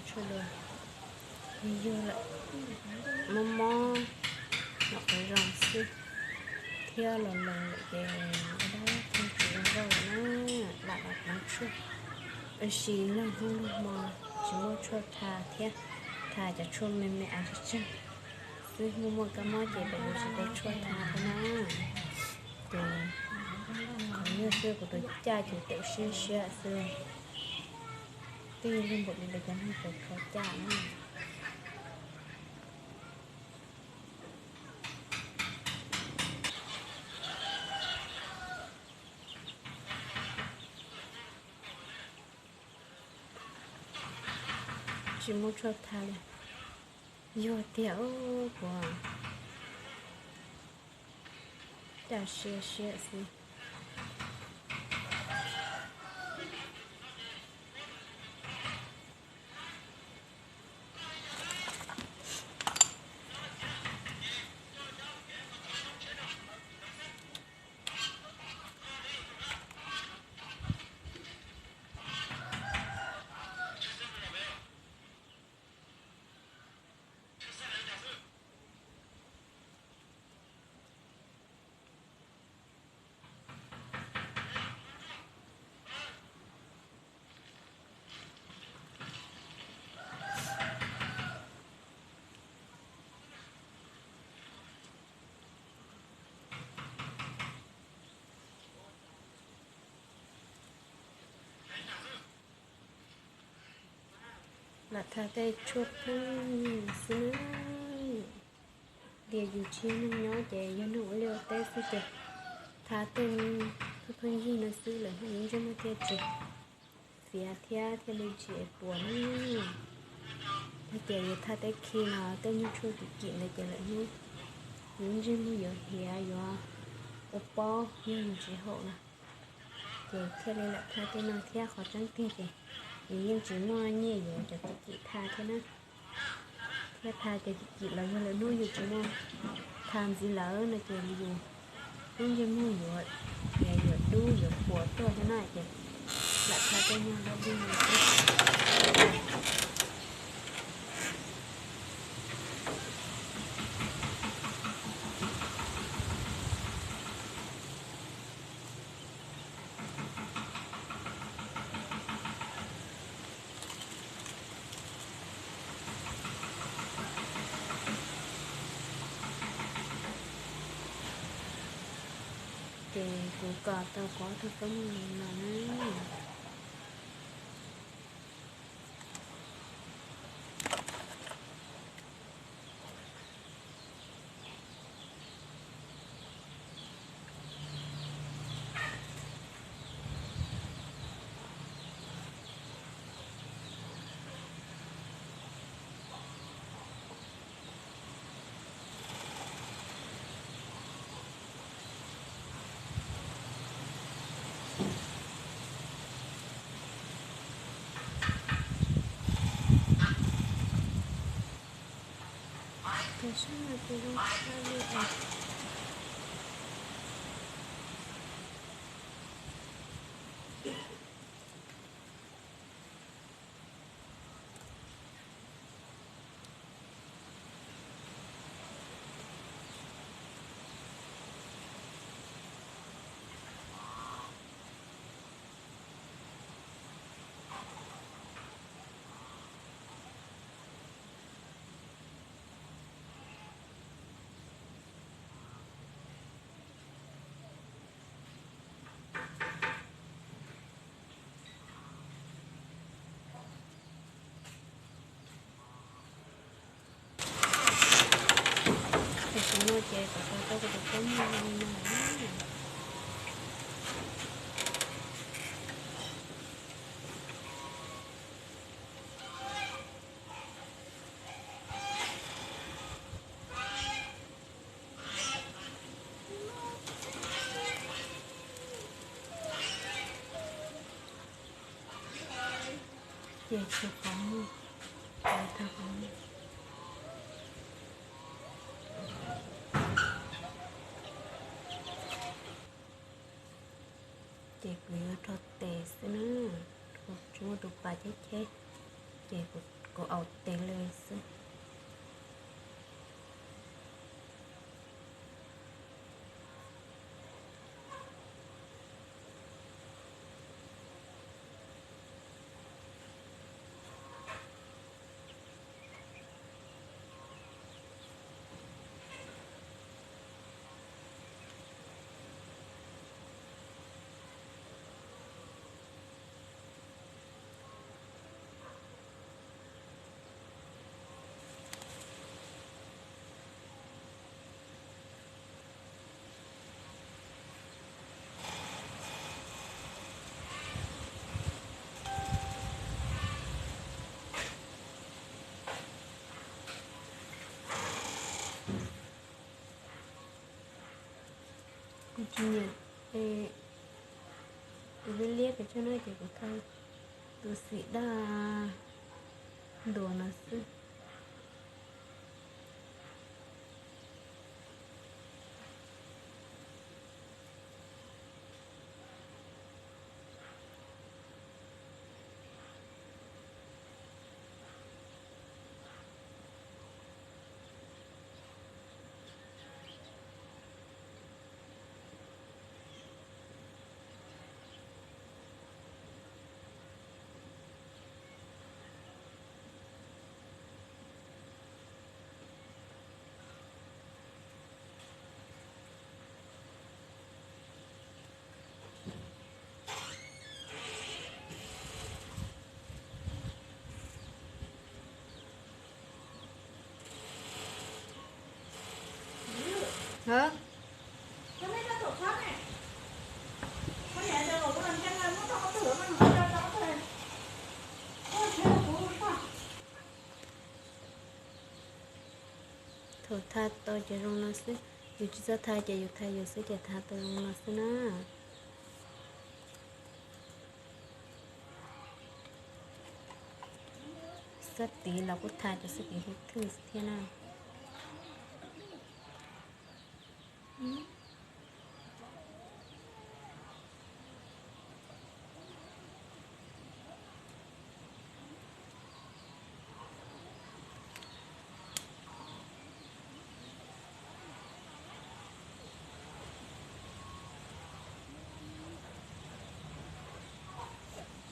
Tshuaj dua, yug lawm, mob mob, nom qab zoo xwb, thiab los lawm ces dab dab tsis zoo nkauj lawm na, lam los pleev tshuaj. Tab sis nag hnub nag hmo tsis muaj tshuaj tha thiab, tha cov tshuaj me me av tsawg tsawg xwb, muaj muaj kab mob ces peb yuav tsis tau tshuaj tha thiab na. Ces qhov yog xwb kuv tus caj ces tawm siab siab xwb, twb yog npaum li ntawd cov neeg tau rho caj na. Tsis muaj tshuaj tha li, yog tiag kuv caj siab siab xwb. Lam tha tej tshuaj pheej xwb na. Tias yus tsis yog neeg nyob ces yog neeg ua liaj ua teb xwb ces tha tej pheej pheej yig no xwb lawm yeej ntsej muag thiaj tsis fiav thiab thiaj li tsis es puas na. Yog tias yus tha tej khi no tej nyuag tshuaj kim kim ntawd ces lawm hnub yus ntsej muag yuav hiav yuav ua pob yog yus tsis haum na. Ces thiaj li lam tha tej no thiab qhov tseeb tiag ces yus yeej tsis muaj nyiaj yuav cov kim kim tha thiab na. Thiab tha cov kim kim los yog lawm hnub yus tsis muaj tha ntxiv lawm no ces yus lub ntsej muag yuav hiav yuav dub yuav puas tuaj thiab na ces lam tha tej nyuag dab dig no xwb. Ces kuv kom tau kuv ob tug koob muag li no na. Cov sab no ces zoo tshaj li os. Tam sim no ces kuv tau tau kuv tus koob muag li no na. Ces tsis qhov muag, tsis tau qhov muag. Ces kuv yuav rho tes xwb na, tsis muaj tus pas cheb cheb, ces kuv kaum au tes li xwb. Kuv tsis nyiam tus liab liab pes tsawg no ces kuv thau tus xim daj ntuas no xwb. Thaum tha tau ces zoo no xwb, yus tsis txawj tha ces yus tha yus xwb ces tha tau zoo no xwb na. Xab tiv los kuj tha cov xab tiv hu thwj thiab na.